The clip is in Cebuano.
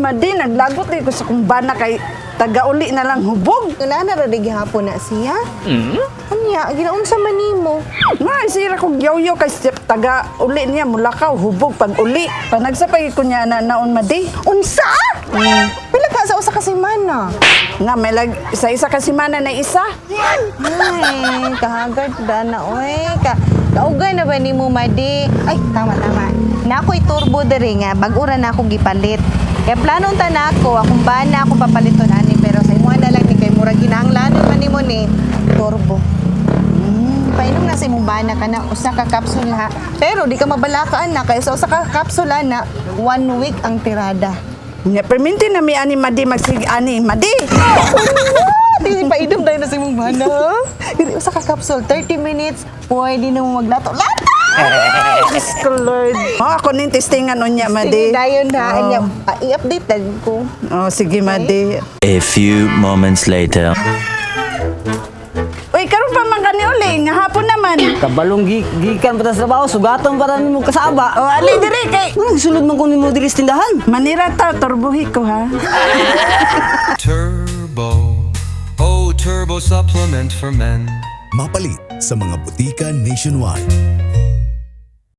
Madi, naglagot ko sa kumbana kay taga-uli na lang hubog. Wala na ra gihapon na siya. Anya, ginaunsa man nimo? Nga, sira kong yaw kay taga-uli niya, mulakaw, hubog pag uli. Panagsapay ko niya na naon, Madi. Unsa? Pila ka sa usa ka semana? Nga, may lag, sa isa ka semana na isa. Ay, kahagad da na oy. Kaugay na ba nimo, Madi? Ay, tama tama. Na ako'y turbo diri nga bag-o ra na ako gipalit. Kaya plano unta na ako, akong bana akong papaliton ani, pero sa imuha na lang ni kay murag ginahanglanon man nimo ni turbo. Painom na sa imong bana ka na usa ka kapsula ha. Pero di ka mabalakaan na kay sa usa ka kapsula na one week ang tirada. Nga, perminti na mi ani, Madi, magsig ani, Madi. Di painom tayo na sa imong bana. Dili usa ka capsule, 30 minutes, pwede na mo maglato. Lato! Diyos ko, Lord. Oh, ako ning testingan unya, Sige, Madi. dayon ha. Oh. Anya, i-update na ko. Oh, sige, Madi. A few moments later. Uy, karon pa man kani uli, nga hapon naman. Kabalong gikan pa ta sa trabaho, sugaton pa ta nimo kasaba. Oh, ali diri kay Ano sulod man ko nimo diri sa tindahan? Manira ta, turbuhi ko ha. Turbo. Oh, Turbo supplement for men. Mapalit sa mga butika nationwide.